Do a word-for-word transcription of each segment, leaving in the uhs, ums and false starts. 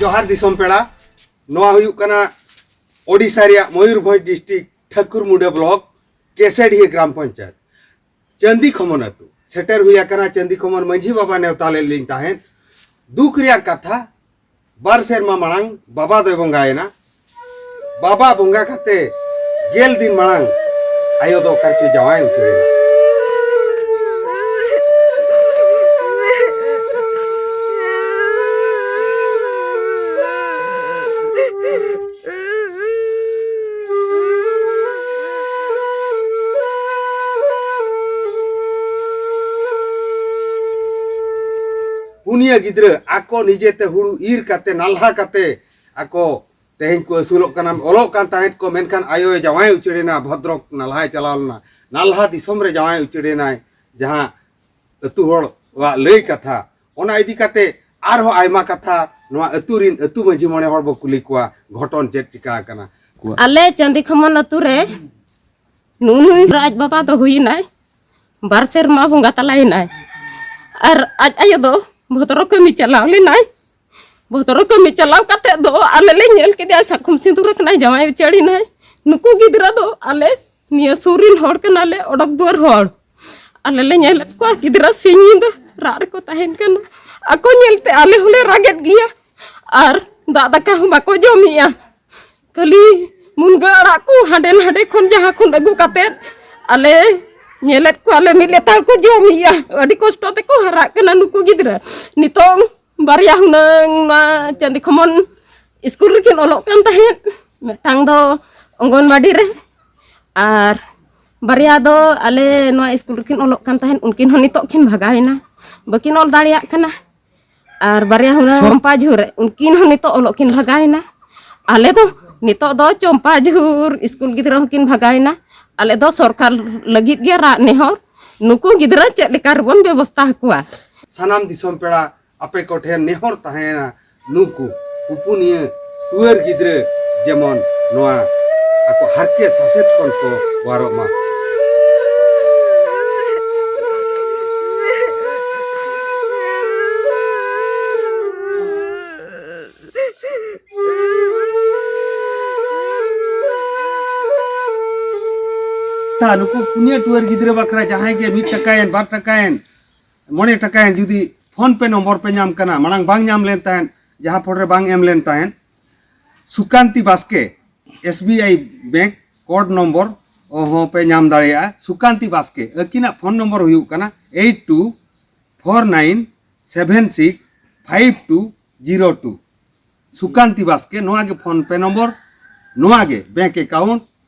ᱡᱚᱦᱟᱨ ᱫᱤᱥᱚᱢ ᱯᱮᱲᱟ᱾ ᱱᱚᱣᱟ ᱦᱩᱭᱩᱜ ᱠᱟᱱᱟ ᱳᱰᱤᱥᱟ ᱨᱮᱭᱟᱜ ᱢᱚᱭᱩᱨᱵᱷᱚᱸᱡᱽ ᱰᱤᱥᱴᱨᱤᱠᱴ ᱴᱷᱟᱹᱠᱩᱨᱢᱩᱰᱟᱹ ᱵᱞᱚᱠ ᱠᱮᱥᱮᱰᱤᱦᱟᱹ ᱜᱨᱟᱢ ᱯᱚᱧᱪᱟᱭᱮᱛ ᱪᱟᱹᱱᱫᱤ ᱠᱷᱚᱢᱚᱱ ᱟᱹᱛᱩ᱾ ᱥᱮᱴᱮᱨ ᱦᱩᱭ ᱟᱠᱟᱱᱟ ᱪᱟᱹᱱᱫᱤ ᱠᱷᱚᱢᱚᱱ ᱢᱟᱹᱡᱷᱤ ᱵᱟᱵᱟ ᱱᱮᱣᱛᱟ ᱞᱮᱫ ᱞᱤᱧ ᱛᱟᱦᱮᱸᱫ᱾ ᱫᱩᱠ ᱨᱮᱭᱟᱜ ᱠᱟᱛᱷᱟ, ᱵᱟᱨ ᱥᱮᱨᱢᱟ ᱢᱟᱲᱟᱝ ᱵᱟᱵᱟ ᱫᱚᱭ ᱵᱚᱸᱜᱟᱭᱮᱱᱟ᱾ ᱵᱟᱵᱟ ᱵᱚᱸᱜᱟ ᱠᱟᱛᱮ ᱜᱮᱞ ᱫᱤᱱ ᱢᱟᱲᱟᱝ ᱟᱭᱳ ᱫᱚ ᱚᱠᱟ ᱨᱮᱪᱚ ᱡᱟᱶᱟᱭ ᱩᱪᱟᱹᱲᱮᱱᱟ᱾ ᱯᱩᱱᱭᱟᱹ ᱜᱤᱫᱽᱨᱟᱹ ᱟᱠᱚ ᱱᱤᱡᱮᱛᱮ ᱦᱩᱲᱩ ᱤᱨ ᱠᱟᱛᱮ, ᱱᱟᱞᱦᱟ ᱠᱟᱛᱮ ᱟᱠᱚ ᱛᱮᱦᱮᱧ ᱠᱚ ᱟᱹᱥᱩᱞᱚᱜ ᱠᱟᱱᱟ᱾ ᱚᱞᱚᱜ ᱠᱟᱱ ᱛᱟᱦᱮᱸᱫ ᱠᱚ, ᱢᱮᱱᱠᱷᱟᱱ ᱟᱭᱳᱭ ᱡᱟᱶᱟᱭ ᱩᱪᱟᱹᱲᱮᱱᱟ, ᱵᱷᱚᱫᱨᱚᱠ ᱱᱟᱞᱦᱟᱭ ᱪᱟᱞᱟᱣ ᱞᱮᱱᱟ, ᱱᱟᱞᱦᱟ ᱫᱤᱥᱚᱢ ᱨᱮ ᱡᱟᱶᱟᱭ ᱩᱪᱟᱹᱲᱮᱱᱟᱭ, ᱡᱟᱦᱟᱸ ᱟᱹᱛᱩ ᱦᱚᱲᱟᱜ ᱞᱟᱹᱭ ᱠᱟᱛᱷᱟ᱾ ᱚᱱᱟ ᱤᱫᱤ ᱠᱟᱛᱮ ᱟᱨᱦᱚᱸ ᱟᱭᱢᱟ ᱠᱟᱛᱷᱟ ᱱᱚᱣᱟ ᱟᱹᱛᱩ ᱨᱤᱱ ᱟᱹᱛᱩ ᱢᱟᱹᱡᱷᱤ ᱢᱚᱬᱮ ᱦᱚᱲ ᱵᱚ ᱠᱩᱞᱤ ᱠᱚᱣᱟ, ᱜᱷᱚᱴᱚᱱ ᱪᱮᱫ ᱪᱤᱠᱟ ᱟᱠᱟᱱᱟ᱾ ᱟᱞᱮ ᱪᱟᱹᱱᱫᱤ ᱠᱷᱚᱢᱚᱱ ᱟᱹᱛᱩ ᱨᱮ ᱱᱩᱱᱩᱭ ᱟᱡ ᱵᱟᱵᱟ ᱫᱚ ᱦᱩᱭᱱᱟᱭ, ᱵᱟᱨ ᱥᱮᱨᱢᱟ ᱵᱚᱸᱜᱟ ᱛᱟᱞᱟᱭᱮᱱᱟᱭ᱾ ᱟᱨ ᱟᱡ ᱟᱭᱳ ᱫᱚ ᱵᱷᱚᱫᱨᱚ ᱠᱟᱹᱢᱤ ᱪᱟᱞᱟᱣ ᱞᱮᱱᱟᱭ᱾ ᱵᱷᱚᱫᱨᱚ ᱠᱟᱹᱢᱤ ᱪᱟᱞᱟᱣ ᱠᱟᱛᱮ ᱫᱚ ᱟᱞᱮ ᱞᱮ ᱧᱮᱞ ᱠᱮᱫᱮᱭᱟ, ᱥᱟᱠᱚᱢ ᱥᱤᱸᱫᱩᱨ ᱟᱠᱟᱱᱟᱭ, ᱡᱟᱶᱟᱭ ᱩᱪᱟᱹᱲ ᱮᱱᱟᱭ᱾ ᱱᱩᱠᱩ ᱜᱤᱫᱽᱨᱟᱹ ᱫᱚ ᱟᱞᱮ ᱱᱤᱭᱟᱹ ᱥᱩᱨ ᱨᱤᱱ ᱦᱚᱲ ᱠᱟᱱᱟᱞᱮ, ᱚᱰᱚᱠ ᱫᱩᱣᱟᱹᱨ ᱦᱚᱲ᱾ ᱟᱞᱮ ᱞᱮ ᱧᱮᱞᱮᱫ ᱠᱚᱣᱟ, ᱜᱤᱫᱽᱨᱟᱹ ᱥᱤᱧ ᱧᱤᱫᱟᱹ ᱨᱟᱜ ᱨᱮᱠᱚ ᱛᱟᱦᱮᱱ ᱠᱟᱱᱟ᱾ ᱟᱠᱚ ᱧᱮᱞᱛᱮ ᱟᱞᱮ ᱦᱚᱸᱞᱮ ᱨᱟᱜᱮᱫ ᱜᱮᱭᱟ᱾ ᱟᱨ ᱫᱟᱜ ᱫᱟᱠᱟ ᱦᱚᱸ ᱵᱟᱠᱚ ᱡᱚᱢᱮᱜᱼᱟ᱾ ᱠᱷᱟᱹᱞᱤ ᱢᱩᱱᱜᱟᱹ ᱟᱲᱟᱜ ᱠᱚ ᱦᱟᱸᱰᱮ ᱱᱟᱰᱮ ᱠᱷᱚᱱ ᱡᱟᱦᱟᱸ ᱠᱷᱚᱱ ᱟᱹᱜᱩ ᱠᱟᱛᱮᱫ ᱟᱞᱮ ᱧᱮᱞᱮᱫ ᱠᱚᱣᱟᱞᱮ ᱢᱤᱫ ᱞᱮᱛᱟᱲ ᱠᱚ ᱡᱚᱢᱮᱜᱼᱟ᱾ ᱟᱹᱰᱤ ᱠᱚᱥᱴᱚ ᱛᱮᱠᱚ ᱦᱟᱨᱟᱜ ᱠᱟᱱᱟ ᱱᱩᱠᱩ ᱜᱤᱫᱽᱨᱟᱹ᱾ ᱱᱤᱛᱚᱝ ᱵᱟᱨᱭᱟ ᱦᱩᱱᱟᱹᱝ ᱱᱚᱣᱟ ᱪᱟᱹᱱᱫᱤ ᱠᱷᱚᱢᱚᱱ ᱥᱠᱩᱞ ᱨᱮᱠᱤᱱ ᱚᱞᱚᱜ ᱠᱟᱱ ᱛᱟᱦᱮᱸᱫ, ᱢᱤᱫᱴᱟᱝ ᱫᱚ ᱚᱝᱜᱚᱱᱵᱟᱰᱤ ᱨᱮ ᱟᱨ ᱵᱟᱨᱭᱟ ᱫᱚ ᱟᱞᱮ ᱱᱚᱣᱟ ᱥᱠᱩᱞ ᱨᱮᱠᱤᱱ ᱚᱞᱚᱜ ᱠᱟᱱ ᱛᱟᱦᱮᱸᱫ, ᱩᱱᱠᱤᱱ ᱦᱚᱸ ᱱᱤᱛᱚᱜ ᱠᱤᱱ ᱵᱷᱟᱜᱟᱣᱮᱱᱟ, ᱵᱟᱹᱠᱤᱱ ᱚᱞ ᱫᱟᱲᱮᱭᱟᱜ ᱠᱟᱱᱟ᱾ ᱟᱨ ᱵᱟᱨᱭᱟ ᱦᱩᱱᱟᱹᱝ ᱥᱚᱨ- ᱪᱚᱢᱯᱟ ᱡᱷᱩᱨ ᱨᱮ, ᱩᱱᱠᱤᱱ ᱦᱚᱸ ᱱᱤᱛᱚᱜ ᱚᱞᱚᱜ ᱠᱤᱱ ᱵᱷᱟᱜᱟᱣᱮᱱᱟ᱾ ᱟᱞᱮ ᱫᱚ ᱱᱤᱛᱚᱜ ᱫᱚ ᱪᱚᱢᱯᱟ ᱡᱷᱩᱨ ᱥᱠᱩᱞ ᱜᱤᱫᱽᱨᱟᱹ ᱦᱚᱸᱠᱤᱱ ᱵᱷᱟᱜᱟᱣᱮᱱᱟ᱾ ᱟᱞᱮ ᱫᱚ ᱥᱚᱨᱠᱟᱨ ᱞᱟᱹᱜᱤᱫ ᱜᱮ ᱨᱟᱜ ᱱᱮᱦᱚᱨ, ᱱᱩᱠᱩ ᱜᱤᱫᱽᱨᱟᱹ ᱪᱮᱫ ᱞᱮᱠᱟ ᱨᱮᱵᱚᱱ ᱵᱮᱵᱚᱥᱛᱷᱟ ᱟᱠᱚᱣᱟ᱾ ᱥᱟᱱᱟᱢ ᱫᱤᱥᱚᱢ ᱯᱮᱲᱟ ᱟᱯᱮ ᱠᱚᱴᱷᱮᱱ ᱱᱮᱦᱚᱨ ᱛᱟᱦᱮᱸᱭᱮᱱᱟ, ᱱᱩᱠᱩ ᱯᱩᱯᱩᱱᱤᱭᱟᱹ ᱴᱩᱣᱟᱹᱨ ᱜᱤᱫᱽᱨᱟᱹ ᱡᱮᱢᱚᱱ ᱱᱚᱣᱟ ᱟᱠᱚ ᱦᱟᱨᱠᱮᱛ ᱥᱟᱥᱮᱛ ᱠᱷᱚᱱ ᱠᱚ ᱚᱣᱟᱨᱚᱜ ᱢᱟ᱾ ᱱᱩᱠᱩ ᱯᱩᱱᱭᱟᱹ ᱴᱩᱣᱟᱹᱨ ᱜᱤᱫᱽᱨᱟᱹ ᱵᱟᱠᱷᱨᱟ ᱡᱟᱦᱟᱸᱭ ᱜᱮ ᱢᱤᱫ ᱴᱟᱠᱟᱭᱮᱱ, ᱵᱟᱨ ᱴᱟᱠᱟᱭᱮᱱ, ᱢᱚᱬᱮ ᱴᱟᱠᱟᱭᱮᱱ, ᱡᱩᱫᱤ PhonePe ᱱᱚᱢᱵᱚᱨ ᱯᱮ ᱧᱟᱢ ᱠᱟᱱᱟ, ᱢᱟᱲᱟᱝ ᱵᱟᱝ ᱧᱟᱢ ᱞᱮᱱ ᱛᱟᱦᱮᱸᱫ, ᱡᱟᱦᱟᱸ ᱯᱷᱚᱱ ᱨᱮ ᱵᱟᱝ ᱮᱢ ᱞᱮᱱ ᱛᱟᱦᱮᱸᱫ, ᱥᱩᱠᱟᱱᱛᱤ ᱵᱟᱥᱠᱮ, SBI ᱵᱮᱝᱠ ᱠᱳᱰ ᱱᱚᱢᱵᱚᱨ ᱦᱚᱸ ᱯᱮ ᱧᱟᱢ ᱫᱟᱲᱮᱭᱟᱜᱼᱟ᱾ ᱥᱩᱠᱟᱱᱛᱤ ᱵᱟᱥᱠᱮ, ᱟᱹᱠᱤᱱᱟᱜ ᱯᱷᱳᱱ ᱱᱚᱢᱵᱚᱨ ᱦᱩᱭᱩᱜ ᱠᱟᱱᱟ eight two four nine seven six five two zero two᱾ Sukanti ᱵᱟᱥᱠᱮ, ᱱᱚᱣᱟ ᱜᱮ PhonePe ᱱᱚᱢᱵᱚᱨ, ᱱᱚᱣᱟ ᱜᱮ ᱵᱮᱝᱠ ᱮᱠᱟᱣᱩᱱᱴ,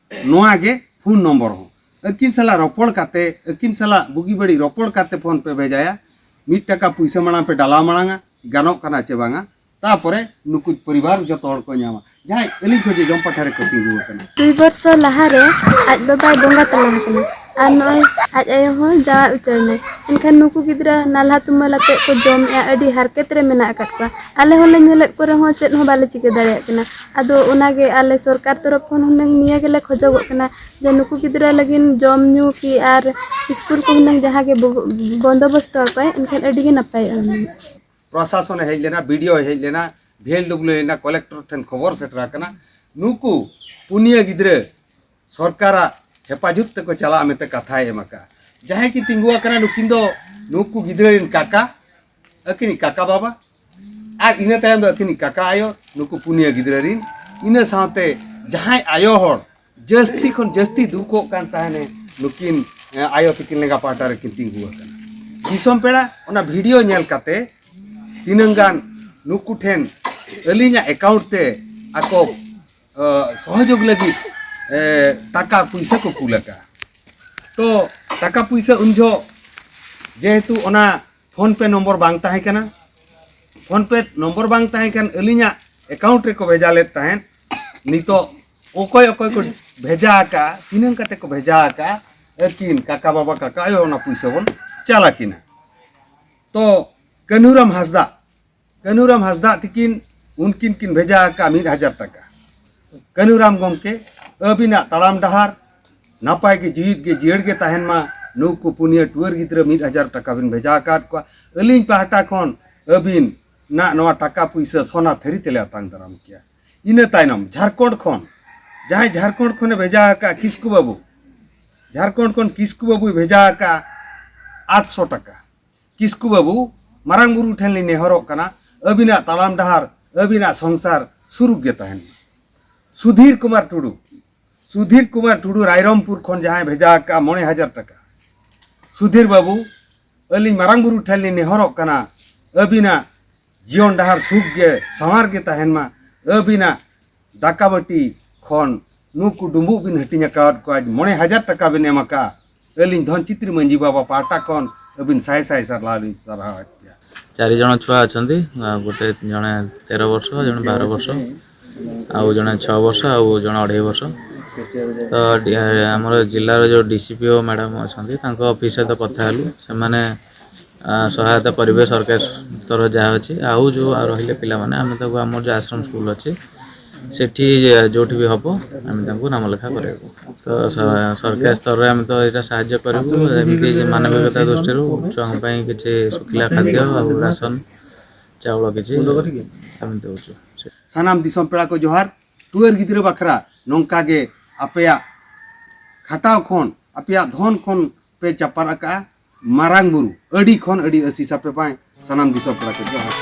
ᱱᱚᱣᱟ ᱜᱮ ᱯᱷᱳᱱ ᱱᱚᱢᱵᱚᱨ ᱦᱚᱸ᱾ ᱟᱹᱠᱤᱱ ᱥᱟᱞᱟᱜ ᱨᱚᱯᱚᱲ ᱠᱟᱛᱮ, ᱟᱹᱠᱤᱱ ᱥᱟᱞᱟᱜ ᱵᱩᱜᱤ ᱵᱟᱹᱲᱤᱡ ᱨᱚᱯᱚᱲ ᱠᱟᱛᱮ ᱯᱷᱳᱱ ᱯᱮ ᱵᱷᱮᱡᱟᱭᱟ᱾ ᱢᱤᱫ ᱴᱟᱠᱟ ᱯᱩᱭᱥᱟᱹ ᱢᱟᱲᱟᱝ ᱯᱮ ᱰᱟᱞᱟᱣ ᱢᱟᱲᱟᱝᱟ, ᱜᱟᱱᱚᱜ ᱠᱟᱱᱟ ᱪᱮ ᱵᱟᱝᱟ᱾ ᱛᱟᱯᱚᱨᱮ ᱱᱩᱠᱩ ᱯᱚᱨᱤᱵᱟᱨ ᱡᱚᱛᱚ ᱦᱚᱲ ᱠᱚ ᱧᱟᱢᱟ, ᱡᱟᱦᱟᱸᱭ ᱟᱹᱞᱤᱧ ᱠᱷᱚᱱ ᱡᱚᱡᱚᱢ ᱯᱟᱦᱴᱟ ᱨᱮᱠᱚ ᱛᱤᱸᱜᱩ ᱟᱠᱟᱱᱟ᱾ ᱫᱩᱭ ᱵᱚᱨᱥᱚ ᱞᱟᱦᱟᱨᱮ ᱟᱡ ᱵᱟᱵᱟᱭ ᱵᱚᱸᱜᱟ ᱛᱟᱞᱟ ᱟᱠᱟᱱᱟ ᱟᱨ ᱱᱚᱜᱼᱚᱭ ᱟᱡ ᱟᱭᱳ ᱦᱚᱸ ᱡᱟᱶᱟᱭ ᱩᱪᱟᱹᱲ ᱮᱱᱟᱭ᱾ ᱮᱱᱠᱷᱟᱱ ᱱᱩᱠᱩ ᱜᱤᱫᱽᱨᱟᱹ ᱱᱟᱞᱦᱟ ᱛᱩᱢᱟᱹᱞ ᱟᱛᱮᱫ ᱠᱚ ᱡᱚᱢᱮᱫᱼᱟ, ᱟᱹᱰᱤ ᱦᱟᱨᱠᱮᱛ ᱨᱮ ᱢᱮᱱᱟᱜ ᱟᱠᱟᱫ ᱠᱚᱣᱟ᱾ ᱟᱞᱮ ᱦᱚᱸᱞᱮ ᱧᱮᱞᱮᱫ ᱠᱚ ᱨᱮᱦᱚᱸ ᱪᱮᱫ ᱦᱚᱸ ᱵᱟᱞᱮ ᱪᱤᱠᱟᱹ ᱫᱟᱲᱮᱭᱟᱜ ᱠᱟᱱᱟ᱾ ᱟᱫᱚ ᱚᱱᱟᱜᱮ ᱟᱞᱮ ᱥᱚᱨᱠᱟᱨ ᱛᱚᱨᱚᱯ ᱠᱷᱚᱱ ᱦᱩᱱᱟᱹᱝ ᱱᱤᱭᱟᱹ ᱜᱮᱞᱮ ᱠᱷᱚᱡᱚᱜᱚᱜ ᱠᱟᱱᱟ ᱡᱮ ᱱᱩᱠᱩ ᱜᱤᱫᱽᱨᱟᱹ ᱞᱟᱹᱜᱤᱫ ᱡᱚᱢ ᱧᱩ ᱠᱤ ᱟᱨ ᱥᱠᱩᱞ ᱠᱚ ᱦᱩᱱᱟᱹᱝ ᱡᱟᱦᱟᱸ ᱜᱮ ᱵᱚ-, ᱵᱚᱱᱫᱳᱵᱚᱥᱛᱚ ᱟᱠᱚᱣᱟᱭ, ᱮᱱᱠᱷᱟᱱ ᱟᱹᱰᱤ ᱜᱮ ᱱᱟᱯᱟᱭᱚᱜᱼᱟ ᱦᱩᱱᱟᱹᱝ᱾ ᱯᱨᱚᱥᱟᱥᱚᱱᱮ ᱦᱮᱡ ᱞᱮᱱᱟ, BDO ᱦᱮᱡ ᱞᱮᱱᱟ, VLW ᱦᱮᱡ ᱞᱮᱱᱟ, ᱠᱚᱞᱮᱠᱴᱚᱨ ᱴᱷᱮᱱ ᱠᱷᱚᱵᱚᱨ ᱥᱮᱴᱮᱨ ᱟᱠᱟᱱᱟ᱾ ᱱᱩᱠᱩ ᱯᱩᱱᱭᱟᱹ ᱜᱤᱫᱽᱨᱟᱹ ᱥᱚᱨᱠᱟᱨᱟᱜ ᱦᱮᱯᱟᱡᱚᱛ ᱛᱮᱠᱚ ᱪᱟᱞᱟᱜᱼᱟ ᱢᱮᱱᱛᱮ ᱠᱟᱛᱷᱟᱭ ᱮᱢ ᱟᱠᱟᱫᱼᱟ᱾ ᱡᱟᱦᱟᱸᱭ ᱠᱤᱱ ᱛᱤᱸᱜᱩ ᱟᱠᱟᱱᱟ, ᱱᱩᱠᱤᱱ ᱫᱚ ᱱᱩᱠᱩ ᱜᱤᱫᱽᱨᱟᱹ ᱨᱮᱱ ᱠᱟᱠᱟ, ᱟᱹᱠᱤᱱᱤᱡ ᱠᱟᱠᱟ ᱵᱟᱵᱟ, ᱟᱨ ᱤᱱᱟᱹ ᱛᱟᱭᱚᱢ ᱫᱚ ᱟᱹᱠᱤᱱᱤᱡ ᱠᱟᱠᱟ ᱟᱭᱳ, ᱱᱩᱠᱩ ᱯᱩᱱᱭᱟᱹ ᱜᱤᱫᱽᱨᱟᱹ ᱨᱮᱱ᱾ ᱤᱱᱟᱹ ᱥᱟᱶᱛᱮ ᱡᱟᱦᱟᱸᱭ ᱟᱭᱳ ᱦᱚᱲ ᱡᱟᱹᱥᱛᱤ ᱠᱷᱚᱱ ᱡᱟᱹᱥᱛᱤ ᱫᱩᱠᱚᱜ ᱠᱟᱱ ᱛᱟᱦᱮᱱᱮ, ᱱᱩᱠᱤᱱ, ᱮ, ᱟᱭᱳ ᱛᱤᱠᱤᱱ ᱞᱮᱸᱜᱟ ᱯᱟᱦᱴᱟ ᱨᱮᱠᱤᱱ ᱛᱤᱸᱜᱩ ᱟᱠᱟᱱᱟ᱾ ᱫᱤᱥᱚᱢ ᱯᱮᱲᱟ, ᱚᱱᱟ ᱵᱷᱤᱰᱤᱭᱳ ᱧᱮᱞ ᱠᱟᱛᱮ ᱛᱤᱱᱟᱹᱝ ᱜᱟᱱ ᱱᱩᱠᱩ ᱴᱷᱮᱱ ᱟᱹᱞᱤᱧᱟᱜ ᱮᱠᱟᱣᱩᱱᱴ ᱛᱮ ᱟᱠᱚ, ᱮ, ᱥᱚᱦᱚᱡᱳᱜᱽ ᱞᱟᱹᱜᱤᱫ, ᱮ, ᱴᱟᱠᱟ ᱯᱩᱭᱥᱟᱹ ᱠᱚ ᱠᱩᱞ ᱟᱠᱟᱫᱼᱟ᱾ ᱛᱚ ᱴᱟᱠᱟ ᱯᱩᱭᱥᱟᱹ ᱩᱱ ᱡᱚᱦᱚᱜ ᱡᱮᱦᱮᱛᱩ ᱚᱱᱟ PhonePe ᱱᱚᱢᱵᱚᱨ ᱵᱟᱝ ᱛᱟᱦᱮᱸ ᱠᱟᱱᱟ, PhonePe ᱱᱚᱢᱵᱚᱨ ᱵᱟᱝ ᱛᱟᱦᱮᱸ ᱠᱟᱱ, ᱟᱹᱞᱤᱧᱟᱜ ᱮᱠᱟᱣᱩᱱᱴ ᱨᱮᱠᱚ ᱵᱷᱮᱡᱟ ᱞᱮᱫ ᱛᱟᱦᱮᱸᱫ᱾ ᱱᱤᱛᱚᱜ ᱚᱠᱚᱭ ᱚᱠᱚᱭ ᱠᱚ ᱵᱷᱮᱡᱟ ᱟᱠᱟᱫᱼᱟ, ᱛᱤᱱᱟᱹᱝ ᱠᱟᱛᱮ ᱠᱚ ᱵᱷᱮᱡᱟ ᱟᱠᱟᱫᱼᱟ, ᱟᱹᱠᱤᱱ ᱠᱟᱠᱟ ᱵᱟᱵᱟ ᱠᱟᱠᱟ ᱟᱭᱳ ᱚᱱᱟ ᱯᱩᱭᱥᱟᱹ ᱵᱚᱱ ᱪᱟᱞ ᱟᱹᱠᱤᱱᱟ᱾ ᱛᱚ ᱠᱟᱹᱱᱦᱩᱨᱟᱢ ᱦᱟᱸᱥᱫᱟ, ᱠᱟᱹᱱᱦᱩᱨᱟᱢ ᱦᱟᱸᱥᱫᱟ ᱛᱤᱠᱤᱱ ᱩᱱᱠᱤᱱ ᱠᱤᱱ ᱵᱷᱮᱡᱟ ᱟᱠᱟᱫᱼᱟ ᱢᱤᱫ ᱦᱟᱡᱟᱨ ᱴᱟᱠᱟ᱾ ᱠᱟᱹᱱᱦᱩᱨᱟᱢ ᱜᱚᱢᱠᱮ, ᱟᱹᱵᱤᱱᱟᱜ ᱛᱟᱲᱟᱢ ᱰᱟᱦᱟᱨ ᱱᱟᱯᱟᱭ ᱜᱮ, ᱡᱤᱣᱤᱫ ᱜᱮ, ᱡᱤᱭᱟᱹᱲ ᱜᱮ ᱛᱟᱦᱮᱱ ᱢᱟ᱾ ᱱᱩᱠᱩ ᱯᱩᱱᱭᱟᱹ ᱴᱩᱣᱟᱹᱨ ᱜᱤᱫᱽᱨᱟᱹ ᱢᱤᱫ ᱦᱟᱡᱟᱨ ᱴᱟᱠᱟ ᱵᱤᱱ ᱵᱷᱮᱡᱟ ᱟᱠᱟᱫ ᱠᱚᱣᱟ᱾ ᱟᱹᱞᱤᱧ ᱯᱟᱦᱴᱟ ᱠᱷᱚᱱ ᱟᱹᱵᱤᱱ ᱱᱟᱜ ᱱᱚᱣᱟ ᱴᱟᱠᱟ ᱯᱩᱭᱥᱟᱹ ᱥᱚᱱᱟ ᱛᱷᱟᱹᱨᱤ ᱛᱮᱞᱮ ᱟᱛᱟᱝ ᱫᱟᱨᱟᱢ ᱠᱮᱭᱟ᱾ ᱤᱱᱟᱹ ᱛᱟᱭᱱᱚᱢ ᱡᱷᱟᱲᱠᱷᱚᱸᱰ ᱠᱷᱚᱱ, ᱡᱟᱦᱟᱸᱭ ᱡᱷᱟᱲᱠᱷᱚᱸᱰ ᱠᱷᱚᱱᱮ ᱵᱷᱮᱡᱟ ᱟᱠᱟᱫ ᱠᱤᱥᱠᱩ ᱵᱟᱹᱵᱩ, ᱡᱷᱟᱲᱠᱷᱚᱸᱰ ᱠᱷᱚᱱ ᱠᱤᱥᱠᱩ ᱵᱟᱹᱵᱩᱭ ᱵᱷᱮᱡᱟ ᱟᱠᱟᱫᱼᱟ ᱟᱴᱥᱚ ᱴᱟᱠᱟ᱾ ᱠᱤᱥᱠᱩ ᱵᱟᱹᱵᱩ, ᱢᱟᱨᱟᱝ ᱵᱩᱨᱩ ᱴᱷᱮᱱ ᱞᱤᱧ ᱱᱮᱦᱚᱨᱚᱜ ᱠᱟᱱᱟ, ᱟᱹᱵᱤᱱᱟᱜ ᱛᱟᱲᱟᱢ ᱰᱟᱦᱟᱨ, ᱟᱹᱵᱤᱱᱟᱜ ᱥᱚᱝᱥᱟᱨ ᱥᱩᱨᱩᱜ ᱜᱮ ᱛᱟᱦᱮᱱ ᱢᱟ᱾ ᱥᱩᱫᱷᱤᱨ ᱠᱩᱢᱟᱨ ᱴᱩᱰᱩ, ᱥᱩᱫᱷᱤᱨ ᱠᱩᱢᱟᱨ ᱴᱩᱰᱩ ᱨᱟᱭᱨᱚᱝᱯᱩᱨ ᱠᱷᱚᱱ ᱡᱟᱦᱟᱸᱭ ᱵᱷᱮᱡᱟ ᱟᱠᱟᱫᱼᱟ ᱢᱚᱬᱮ ᱦᱟᱡᱟᱨ ᱴᱟᱠᱟ᱾ ᱥᱩᱫᱷᱤᱨ ᱵᱟᱹᱵᱩ, ᱟᱹᱞᱤᱧ ᱢᱟᱨᱟᱝ ᱵᱩᱨᱩ ᱴᱷᱮᱱ ᱞᱤᱧ ᱱᱮᱦᱚᱨᱚᱜ ᱠᱟᱱᱟ, ᱟᱹᱵᱤᱱᱟᱜ ᱡᱤᱭᱚᱱ ᱰᱟᱦᱟᱨ ᱥᱩᱠ ᱜᱮ, ᱥᱟᱶᱟᱨ ᱜᱮ ᱛᱟᱦᱮᱱ ᱢᱟ᱾ ᱟᱹᱵᱤᱱᱟᱜ ᱫᱟᱠᱟ ᱵᱟᱹᱴᱤ ᱠᱷᱚᱱ ᱱᱩᱠᱩ ᱰᱩᱸᱵᱩᱜ ᱵᱤᱱ ᱦᱟᱹᱴᱤᱧ ᱟᱠᱟᱣᱟᱫ ᱠᱚᱣᱟ, ᱢᱚᱬᱮ ᱦᱟᱡᱟᱨ ᱴᱟᱠᱟ ᱵᱤᱱ ᱮᱢ ᱟᱠᱟᱫᱼᱟ᱾ ᱟᱹᱞᱤᱧ ᱫᱷᱚᱱ ᱪᱤᱛᱨᱤ ᱢᱟᱹᱡᱷᱤ ᱵᱟᱵᱟ ᱯᱟᱦᱴᱟ ᱠᱷᱚᱱ ᱟᱹᱵᱤᱱ ᱥᱟᱭ ᱥᱟᱭ ᱥᱟᱨᱦᱟᱣ ᱞᱤᱧ ᱥᱟᱨᱦᱟᱣᱮᱫ ᱯᱮᱭᱟ᱾ ᱪᱟᱨᱤ ᱡᱚᱱ ᱪᱷᱩᱣᱟ ᱚᱪᱷᱚᱱᱛᱤ, ᱟ, ᱜᱚᱴᱮ ᱡᱚᱱᱮ ᱛᱮᱨᱚ ᱵᱚᱨᱥᱚ, ᱡᱚᱱᱮ ᱵᱟᱨᱚ ᱵᱚᱨᱥᱚ, ଆଉ ଜଣେ ଛଅ ବର୍ଷ, ଆଉ ଜଣେ ଅଢ଼େଇ ବର୍ଷ। ତ ଡି-, ଆମର ଜିଲ୍ଲାର ଯେଉଁ D C P O madam ଅଛନ୍ତି, ତାଙ୍କ ଅଫିସରେ ତ କଥା ହେଲୁ। ସେମାନେ, ଆ, ସହାୟତା କରିବେ ସରକାର ସ୍ତର ଯାହା ଅଛି। ଆଉ ଯେଉଁ ଆଉ ରହିଲେ ପିଲାମାନେ, ଆମେ ତାକୁ ଆମର ଯେଉଁ ଆଶ୍ରମ ସ୍କୁଲ ଅଛି, ସେଠି ଯେଉଁଠି ବି ହେବ, ଆମେ ତାଙ୍କୁ ନାମ ଲେଖା କରାଇବୁ। ତ ସ-, ସରକାର ସ୍ତରରେ ଆମେ ତ ଏଇଟା ସାହାଯ୍ୟ କରିବୁ। ଏମିତି ଯେ ମାନବିକତା ଦୃଷ୍ଟିରୁ ଛୁଆଙ୍କ ପାଇଁ କିଛି ଶୁଖିଲା ଖାଦ୍ୟ ଆଉ ରାସନ ଚାଉଳ କିଛି ଆମେ ଦେଉଛୁ। ᱥᱟᱱᱟᱢ ᱫᱤᱥᱚᱢ ᱯᱮᱲᱟ ᱠᱚ ᱡᱚᱦᱟᱨ᱾ ᱴᱩᱣᱟᱹᱨ ᱜᱤᱫᱽᱨᱟᱹ ᱵᱟᱠᱷᱨᱟ ᱱᱚᱝᱠᱟ ᱜᱮ ᱟᱯᱮᱭᱟᱜ ᱠᱷᱟᱴᱟᱣ ᱠᱷᱚᱱ, ᱟᱯᱮᱭᱟᱜ ᱫᱷᱚᱱ ᱠᱷᱚᱱ ᱯᱮ ᱪᱟᱯᱟᱫ ᱟᱠᱟᱫᱼᱟ᱾ ᱢᱟᱨᱟᱝ ᱵᱩᱨᱩ ᱟᱹᱰᱤ ᱠᱷᱚᱱ ᱟᱹᱰᱤ ᱟᱹᱥᱤᱥ ᱟᱯᱮ ᱢᱟᱭ᱾ ᱥᱟᱱᱟᱢ ᱫᱤᱥᱚᱢ ᱯᱮᱲᱟ ᱠᱚ ᱡᱚᱦᱟᱨ᱾